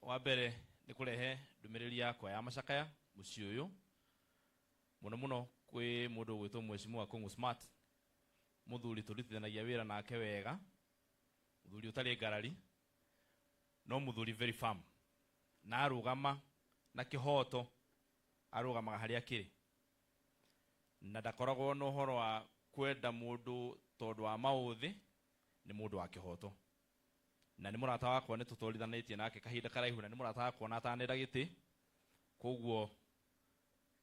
Wa mbere nĩ kũrehe ndũmĩrĩri yakwa ya macakaya mũciĩ ũyũ, mũno mũno kwĩ mũndũ ũgwĩtwo Mheshimiwa Kũng'ũ Smart, mũthuri tũrutithanagia wĩra nake wega, mũthuri ũtarĩ ngarari, no mũthuri very firm, na arũgama na kĩhoto arũgamaga harĩa akĩrĩ, na ndakoragwo na ũhoro wa kwenda mũndũ tondũ wa maũthĩ, nĩ mũndũ wa kĩhoto. Na nĩ mũrata wakwa, nĩ tũtwarithanĩtie nake kahinda karaihu, na nĩ mũrata wakwa na atanenda gĩtĩ. Koguo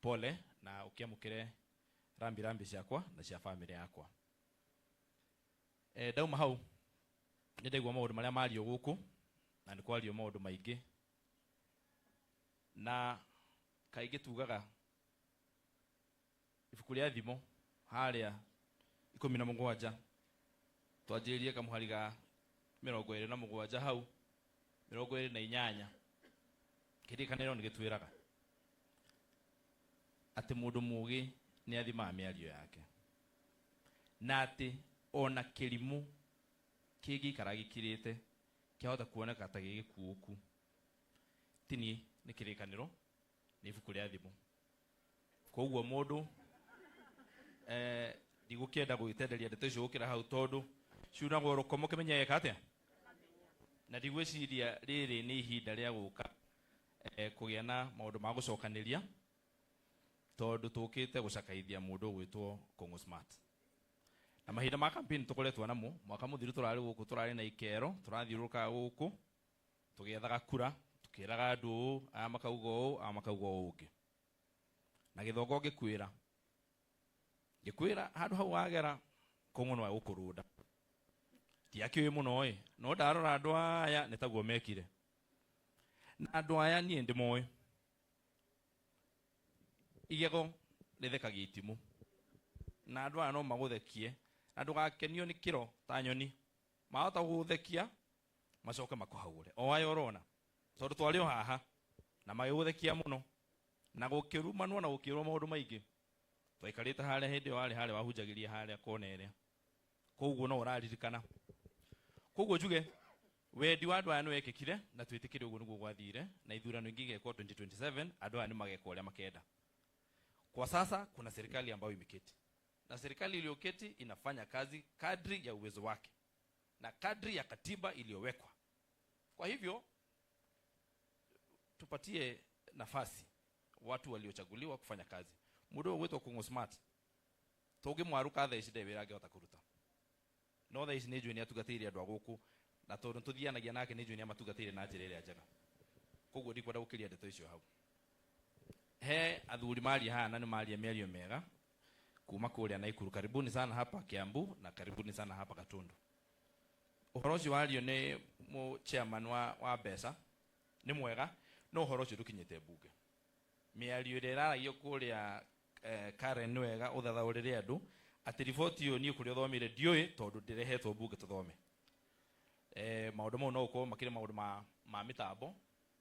pole na ũkĩamũkĩre rambi rambi ciakwa na cia famĩlĩ yakwa. Ndauma hau nĩ ndaigua maũndũ marĩa mario gũkũ, na nĩ kwario maũndũ maingĩ, na kaingĩ tugaga ibuku rĩa Thimo harĩa 17, twanjĩrĩrie kamũhari ga 27 hau 28, kĩrĩkanĩro nĩ gĩtwĩraga atĩ mũndũ mũũgĩ nĩ athimaga mĩario yake, na atĩ ona kĩrimũ kĩngĩikara gĩkirĩte kĩahota kuoneka ta gĩ gĩkuũku. Ti niĩ, nĩ kĩrĩkanĩro, nĩ ibuku rĩa Thimo. Koguo mũndũ ndigũkĩenda gwĩtenderia ndeto icio gũkĩra hau, tondũ ciunagwo rũkomo kĩmenya eka atĩa, na ndigwĩciria rĩrĩ nĩ ihinda rĩa gũka kũgĩa na maũndũ ma gũcokanĩria, tondũ tũkĩte gũcakaithia mũndũ ũgwĩtwo Kũng'ũ Smart. Na mahinda ma campaign tũkoretwo namo mwaka mũthiru, tũrarĩ gũkũ, tũrarĩ na ikero, tũrathiũrũrũkaga gũkũ tũgĩethaga kura, tũkĩraga andũ ũũ, aya makauga ũũ, aya makauga ũũ ũngĩ. Na gĩthongo ngĩkwĩra, ngĩkwĩra handũ hau wagera Kũng'ũ no egũkũrũnda. Ndiakĩũĩ mũno ĩ, no ndarora andũ aya nĩ taguo mekire, na andũ aya niĩ ndĩmoĩ. Igego rĩthekagia itimũ, na andũ aya no magũthekie, na ndũgakenio nĩ kĩro ta nyoni. Mahota gũgũthekia macoke makũhagũre o aya ũrona, tondũ twarĩ o haha na magĩgũthekia mũno na gũkĩrumanwo na gũkĩrwo maũndũ maingĩ. Twaikarĩte harĩa hĩndĩ ĩyo warĩ harĩa wahunjagĩria harĩa kona ĩrĩa, koguo no ũraririkana. Koguo njuge wendi wa andũ aya nĩ wekĩkire, na twĩtĩkĩre ũguo nĩguo gwathire, na ithurano ingĩ igekwo 2027, andũ aya nĩ mageka ũrĩa makenda. Kwa sasa kuna serikali ambayo imeketi, na serikali iliyoketi inafanya kazi kadri ya uwezo wake na kadri ya katiba iliyowekwa. Kwa hivyo tupatie nafasi watu waliochaguliwa kufanya kazi. Mũndũ ũyũ gwĩtwo Kũng'ũ Smart, tũngĩmwaruka thaa ici ndarĩ wĩra angĩhota kũruta, no thaa ici nĩ njũĩ nĩ atungatĩire andũ a gũkũ, na tondũ tũthianagia nake nĩ njũĩ nĩ amatungatĩire na njĩra ĩrĩa njega. Koguo ndikwenda gũkĩria ndeto icio hau. He athuri maria haha na nĩ maria mĩario mĩega kuma kũrĩa Naikuru. Karibuni sana hapa Kiambu na karibuni sana hapa Gatundu. Ũhoro ũcio wario nĩ mũ chairman wa mbeca nĩ mwega, no ũhoro ũcio ndũkinyĩte mbunge. Mĩario ĩrĩa ĩraragio kũrĩa Karen, nĩ wega ũthathaũrĩre andũ atĩ riboti ĩyo niĩ kũrĩa ũthomire ndiũĩ, tondũ ndĩrehetwo mbunge tũthome. Maũndũ mau no gũkorwo makĩrĩ maũndũ ma mĩtambo,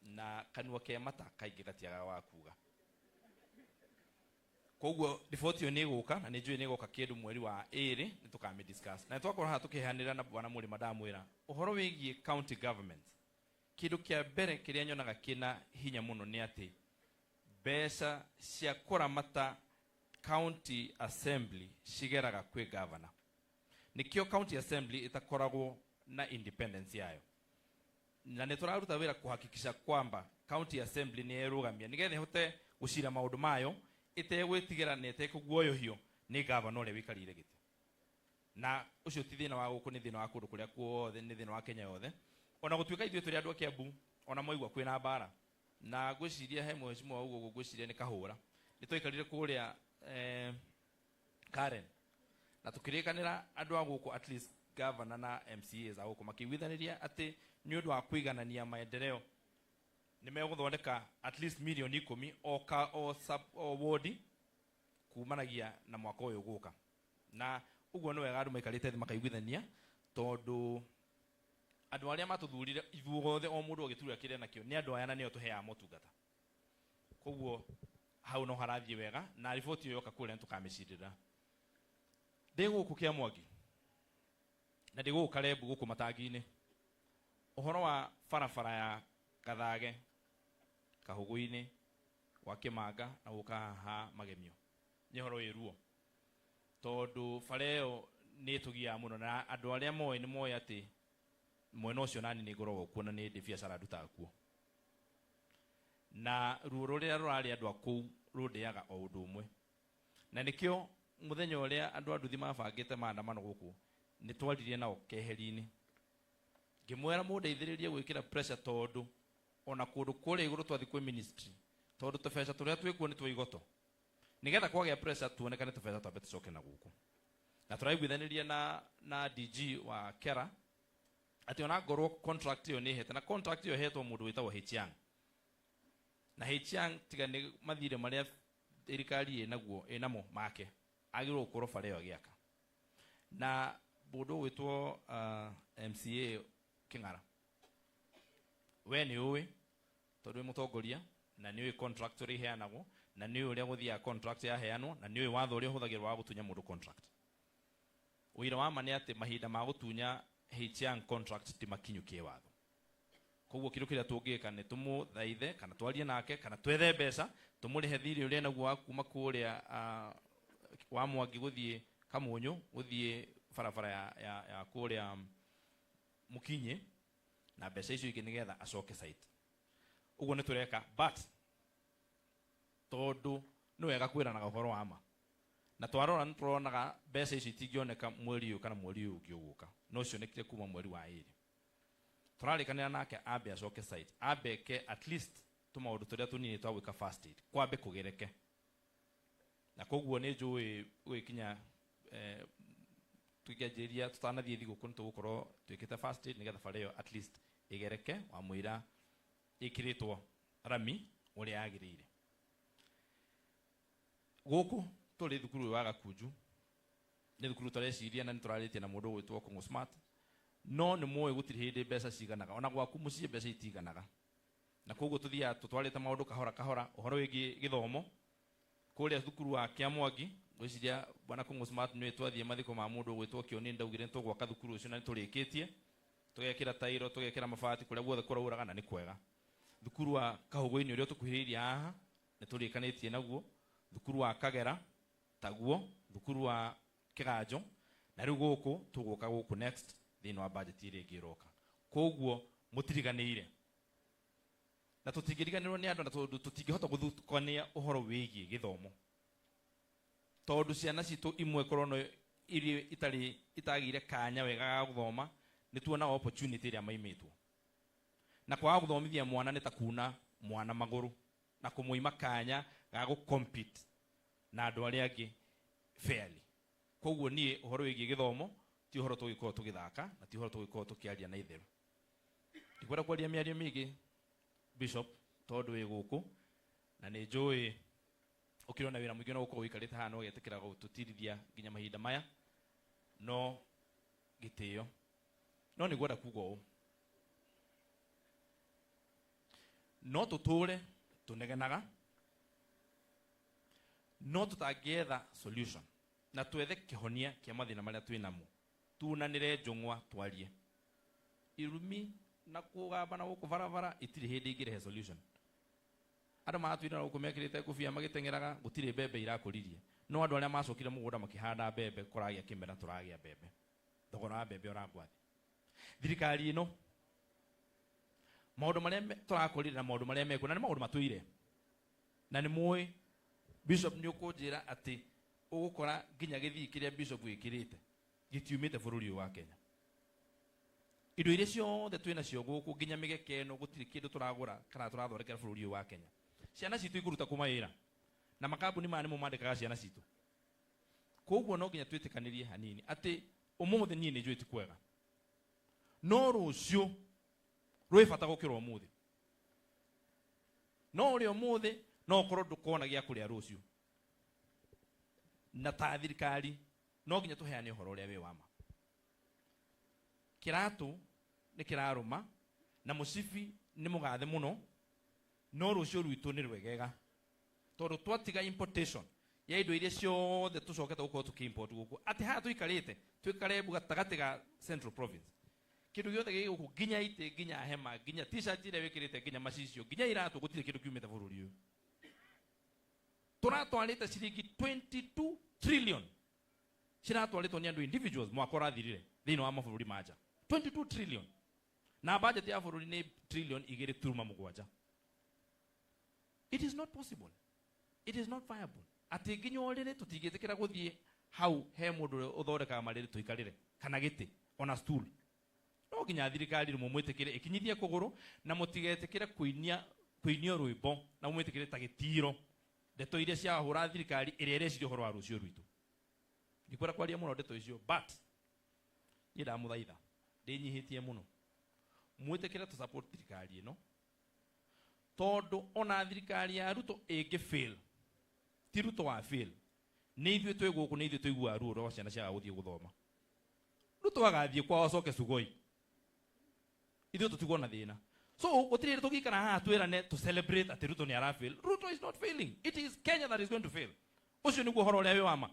na kanua ke mata kaingĩ gatiagaga wa kuga. Koguo riboti ĩyo nĩ ĩgũka, na nĩ njũĩ nĩ ĩgoka kĩndũ mweri wa 2, nĩ tũkamĩ discuss. Na nĩ twakorwo haha tũkĩheanĩra na bwana Mũrĩma, ndamwĩra ũhoro wĩgiĩ county government. Kĩndũ kĩa mbere kĩrĩa nyonaga kĩna hinya mũno nĩ atĩ mbeca cia kũramata county assembly cigeraga kwĩ governor. Nĩkĩo county assembly ĩtakoragwo na independence yayo, na nĩ tũraruta wĩra kuhakikisha kwamba county assembly nĩ yerũgamia nĩgetha ĩhote gũcira maũndũ mayo ĩtegwĩtigĩra na ĩtekũguoyohio nĩ gavana ũrĩa wĩikarĩire gĩtĩ. Na ũcio ti thĩna wa gũkũ, nĩ thĩna wa kũndũ kũrĩa kuothe, nĩ thĩna wa Kenya yothe. Ona gũtuĩka ithuĩ tũrĩ andũ a Kiambu, ona mwaigua kwĩna mbara, na ngwĩciria he mheshimiwa ũguo ngwĩciria nĩ kahũra, nĩ twaikarire kũrĩa Karen na tũkĩrĩkanĩra andũ a gũkũ, at least governor na MCAs a gũkũ makĩiguithanĩria atĩ nĩ ũndũ wa kũiganania maendeleo nĩ megũthondeka at least mirioni 10 o ka o sub o ward kumanagia na mwaka ũyũ gũka. Na ũguo nĩ wega andũ maikarĩte thĩ makaiguithania, tondũ andũ arĩa matũthurire ithuothe, o mũndũ agĩturwa kĩrĩa nakĩo, nĩ andũ aya na nĩo tũheaga motungata. Koguo hau no harathiĩ wega, na riboti ĩyo yoka kũrĩa nĩ tũkamĩcirĩra. Ndĩ gũkũ kĩa Mwangi na ndĩ gũkũ Karembu gũkũ matangi-inĩ, ũhoro wa barabara ya Gathage, Kahugu-inĩ, gwa Kĩmanga na gũka haha Magemio. Nĩ ũhoro wĩ ruo tondũ bara ĩyo nĩ ĩtũgiaga mũno, na andũ arĩa moĩ nĩ moĩ atĩ mwena ũcio nani nĩ ngoragwo kuo na nĩ ndĩ biacara ndutaga kuo, na ruo rũrĩa rũrarĩ andũ a kũu rũndĩaga o ũndũ ũmwe. Na nĩkĩo mũthenya ũrĩa andũ a nduthi mabangĩte maandamano gũkũ nĩ twaririe nao keheri-inĩ, ngĩmwĩra mũndeithĩrĩrie gwĩkĩra pressure, tondũ ona kũndũ kũrĩa igũrũ twathiĩ kwĩ ministry, tondũ tũbeca tũrĩa twĩkuo nĩ twa igoto, nĩgetha kwagĩa pressure tuonekane tũbeca twambe tũcoke na gũkũ. Na tũraiguithanĩria na DG wa KERA atĩ ona ngorwo contract ĩyo nĩ ĩhete, na contract ĩyo ĩhetwo mũndũ wĩtagwo H Young, na H Young tiga nĩ mathirĩ marĩa thirikari ĩnaguo ĩnamo make, agĩrĩirwo gũkorwo bara ĩyo agĩaka. Na mũndũ ũgwĩtwo MCA Kĩng'ara, we nĩ ũĩ tondũ wĩ mũtongoria na nĩ ũĩ contract ũrĩa iheanagwo, na nĩ ũĩ ũrĩa gũthiaga contract yaheanwo, na nĩ ũĩ watho ũrĩa ũhũthagĩrwo wa gũtunya mũndũ contract. Ũira wa ma nĩ atĩ mahinda ma gũtunya H Young contract ti makinyu kĩwatho. Koguo kĩndũ kĩrĩa tũngĩka nĩ tũmũthaithe kana twarie nake kana twethe mbeca tũmũrĩhe thirĩ ũrĩa naguo wa kuma kũrĩa wa Mwangi gũthiĩ Kamunyũ, gũthiĩ barabara ya kũrĩa Mũkinyĩ, na mbeca icio ingĩ nĩgetha acoke site. Ũguo nĩ tũreka, but tondũ nĩ wega kwĩranaga ũhoro wa ma, na twarora nĩ tũronaga mbeca icio itingĩoneka mweri ũyũ kana mweri ũyũ ũngĩ ũgũka, no cionekire kuma mweri wa 2. Tũrarĩkanĩra nake ambe acoke site, ambe eke at least tũmaũndũ tũrĩa tũnini twa gwĩka first aid, kwambe kũgereke. Na koguo nĩ njũĩ gũgĩkinya tũkĩanjĩrĩria tũtanathiĩ thigũkũ nĩ tũgũkorwo twĩkĩte first aid nĩgetha bara ĩyo at least ĩgereke wa mũira ĩkĩrĩtwo rami ũrĩa yagĩrĩire. Gũkũ tũrĩ thukuru ũyũ wa Gakunju nĩ thukuru tũreciria na nĩ tũrarĩtie na mũndũ ũgwĩtwo Kũng'ũ Smart, no nĩ mũĩ gũtirĩ hĩndĩ mbeca ciganaga, ona gwaku mũciĩ mbeca itiganaga, na koguo tũthiaga tũtwarĩte maũndũ kahora kahora. Ũhoro wĩgiĩ gĩthomo kũrĩa thukuru wa Kĩamwangi, ngwĩciria bwana Kũng'ũ Smart nĩwe twathiĩ mathiko ma mũndũ ũgwĩtwo Kĩoni, ndaugire nĩ tũgwaka thukuru ũcio na nĩ tũrĩkĩtie, tũgekĩra tairo, tũgekĩra mabati kũrĩa guothe kũrauraga, na nĩ kwega. Thukuru wa Kahũgũ-inĩ ũrĩa ũtũkuhĩrĩirie haha nĩ tũrĩkanĩtie naguo, thukuru wa Kagera taguo, thukuru wa Kĩganjo, na rĩu gũkũ tũgũka gũkũ next thĩinĩ wa budget ĩrĩa ĩngĩ ĩroka. Koguo mũtiriganĩire na tũtingĩriganĩrwo nĩ andũ, na tondũ tũtingĩhota gũthutũkania ũhoro wĩgiĩ gĩthomo, tondũ ciana citũ imwe korwo no iria itarĩ itagĩire kanya wega ga gũthoma, nĩ tuonaga opportunity ĩrĩa maimĩtwo. Na kwaga gũthomithia mwana nĩ ta kuna mwana magũrũ na kũmũima kanya ga gũ compete na andũ arĩa angĩ fairly. Koguo niĩ ũhoro wĩgiĩ gĩthomo ti ũhoro tũgĩkorwo tũgĩthaka, na ti ũhoro tũgĩkorwo tũkĩaria na itherũ. Ndikwenda kwaria mĩario mĩingĩ, Bishop, tondũ wĩ gũkũ na nĩ njũĩ ũkĩrĩ na wĩra mũingĩ na gũkorwo ũikarĩte haha na ũgetĩkĩra gũtũtirithia nginya mahinda maya, no gĩtĩo. No nĩ ngwenda kuga ũũ, no tũtũre tũnegenaga, no tũtangĩetha solution na twethe kĩhonia kĩa mathĩna marĩa twĩ namo, tunanĩre njũng'wa, twarie irumi na kũgamba na gũkũ barabara, itirĩ hĩndĩ ingĩrehe solution. Andũ maratwĩra gũkũ mekĩrĩte ngũbia magĩteng'eraga, gũtirĩ mbembe irakũririe, no andũ arĩa macokire mũgũnda makĩhanda mbembe, kũragĩa kĩmera, tũragĩa mbembe, thogora wa mbembe ũragwa thĩ. Thirikari ĩno maũndũ marĩa tũrakorire na maũndũ marĩa mekuo, na nĩ maũndũ matũire, na nĩ mũĩ Bishop nĩ ũkũnjĩra atĩ ũgũkora nginya gĩthii kĩrĩa Bishop wĩkĩrĩte gĩtiumĩte bũrũri ũyũ wa Kenya. Indo iria ciothe twĩ nacio gũkũ, nginya mĩgeke ĩno, gũtirĩ kĩndũ tũragũra kana tũrathondekera bũrũri ũyũ wa Kenya. Ciana citũ ikũruta kuma wĩra, na makambuni maya nĩmo mandĩkaga ciana citũ. Koguo no nginya twĩtĩkanĩrie hanini atĩ ũmũthĩ niĩ nĩ njũĩ ti kwega, no rũciũ rwĩ bata gũkĩra ũmũthĩ. No ũrĩa ũmũthĩ no ũkorwo ndũkona gĩa kũrĩa rũciũ, na ta thirikari no nginya tũheane ũhoro ũrĩa wĩ wa ma. Kĩratũ nĩ kĩrarũma na mũcibi nĩ mũgathe mũno, no rũciũ rwitũ nĩ rwegega, tondũ twatiga importation ya indo iria ciothe tũcokete gũkorwo tũkĩ-import gũkũ, atĩ haha tũikarĩte twĩ Karebu gatagatĩ ga Central Province. Kindu giothe gĩ gũkũ, nginya itĩ, nginya hema, nginya t-shirt iria wĩkĩrĩte, nginya macicio, nginya iratũ, gũtirĩ kĩndũ kiumĩte bũrũri ũyũ. Tũratwarĩte ciringi 22 trillion ciratwarĩtwo nĩ andũ individuals mwaka ũrathirire thĩinĩ wa mabũrũri ma nja. 22 trillion, na budget ya bũrũri nĩ trillion 2.7. It is not possible, it is not viable atĩ nginya ũrĩrĩ tũtingĩtĩkĩra gũthiĩ hau he mũndũ ũrĩa ũthondekaga marĩrĩ tũikarĩre, kana gĩtĩ ona stool. No nginya thirikari rĩmwe mwĩtĩkĩre ĩkinyithie kũgũrũ, na mũtigetĩkĩre kũinia kũinio rwĩmbo, na mũmwĩtĩkĩre ta gĩtiro ndeto iria ciahũra thirikari ĩrĩa ĩreciria ũhoro wa rũciũ rwitũ. Ndikwenda kwaria mũno ndeto icio, but niĩ ndamũthaitha ndĩnyihĩtie mũno, mwĩtĩkĩre tũ support thirikari ĩno, tondũ ona thirikari ya Ruto ĩngĩ fail, ti Ruto wa fail, nĩ ithuĩ twĩ gũkũ, nĩ ithuĩ tũiguaga ruo rwa ciana ciaga gũthiĩ gũthoma. Ruto agathiĩ kwao acoke Sugoi, ithuĩ tũtigwo na thĩna. So gũtirĩ hĩndĩ tũngĩikara haha twĩrane to celebrate atĩ Ruto nĩ ara fail. Ruto is not failing, it is Kenya that is going to fail. Ũcio nĩguo ũhoro ũrĩa wĩ wa ma.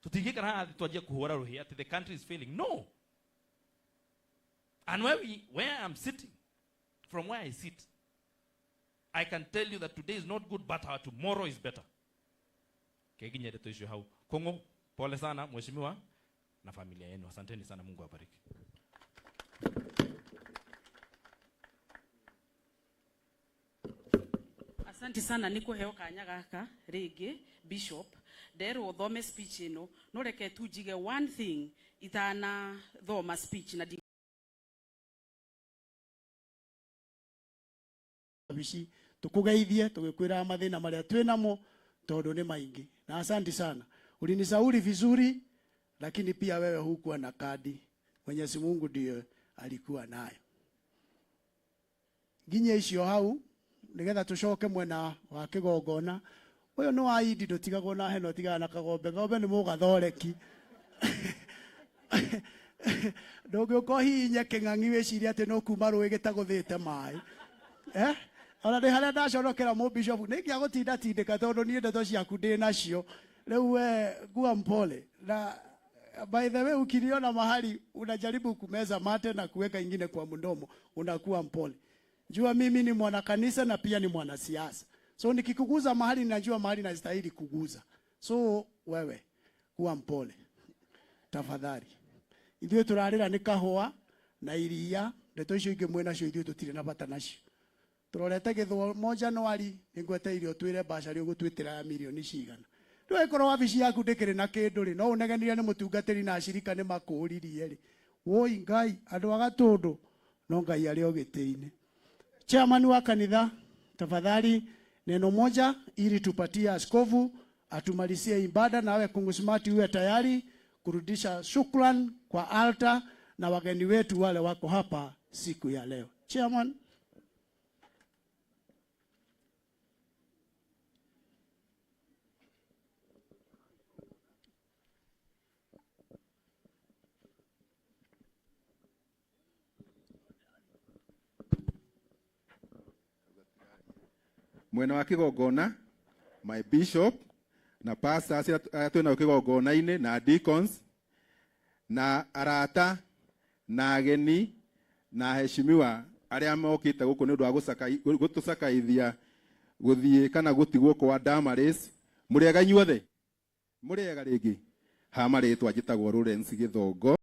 Tũtingĩikara haha twanjie kũhũra rũhĩ atĩ the country is failing. No. And where I'm sitting, from where I sit, I can tell you that today is not good, but our tomorrow is better. Keginya ndeto icio hau. Kongo, pole sana mheshimiwa na familia yenu. Asanteni sana, Mungu awabariki. Asante sana nĩ kũheo kanya gaka rĩngĩ. Bishop, nderwo thome speech ĩno, no reke tu njige one thing itanathoma speech na Wabici tukugeithie tugikwiraga mathina maria twinamo tondu ni maingi. Na asante sana, ulinisauri vizuri, lakini pia wewe hukuwa na kadi. Mwenyezi Mungu ndiye alikuwa nayo. Nginya icio hau nigetha tucoke mwena wa kigongona uyu ni wa indi, ndutigagwo na heno, tigaga na kagombe. Gombe ni mugathoreki, ndũngĩũka ũhihinye kĩng'ang'i wĩcirie atĩ no kuma rũĩ gĩtagũthĩte maĩ, eh? Ona nĩ harĩa ndaconokera mũbishopu nĩ ingĩa gũtinda tindĩka tondũ niĩ ndeto ciaku ndĩ nacio. Rĩu we kuwa mpole. Na by the way, ukiniona mahali unajaribu kumeza mate na kuweka ingine kwa mdomo, unakuwa mpole. Jua mimi ni mwanakanisa na pia ni mwanasiasa, so nikikuguza mahali, najua mahali nastahili kuguza. So wewe kuwa mpole tafadhali. Ithuĩ tũrarĩra nĩ kahũa na iria, ndeto icio ingĩ mwĩ nacio ithuĩ tũtirĩ na bata nacio. Tũrorete gĩthomo Januari, nĩngwetereire ũtwĩre bursary ũgũtwĩtĩra ya mirioni cigana. Rĩu angĩkorwo wabici yaku ndĩkĩrĩ na kĩndũ rĩ, no ũnegenire nĩ mũtungatĩri na acirika nĩ makũririe rĩ, woi Ngai, andũ a Gatũndũ, no Ngai arĩ o gĩtĩ-inĩ. Chairman wa kanitha, tafadhali neno moja ili tupatie askofu atumalizie ibada, nawe Kungu Smart uwe tayari kurudisha shukran kwa altar na wageni wetu wale wako hapa siku ya leo. Chairman. Mwena wa kigongona, my bishop na pastors arĩa twĩ nao kĩgongona-inĩ na deacons na arata na ageni na aheshimiwa arĩa mokĩte gũkũ nĩ ũndũ wa gũtũcakaithia gũthiĩ kana gũtigwo kwa Damaris. Mũrĩega inyuothe? Mũrĩega rĩngĩ? Ha marĩtwa njĩtagwo Lawrence Gĩthongo.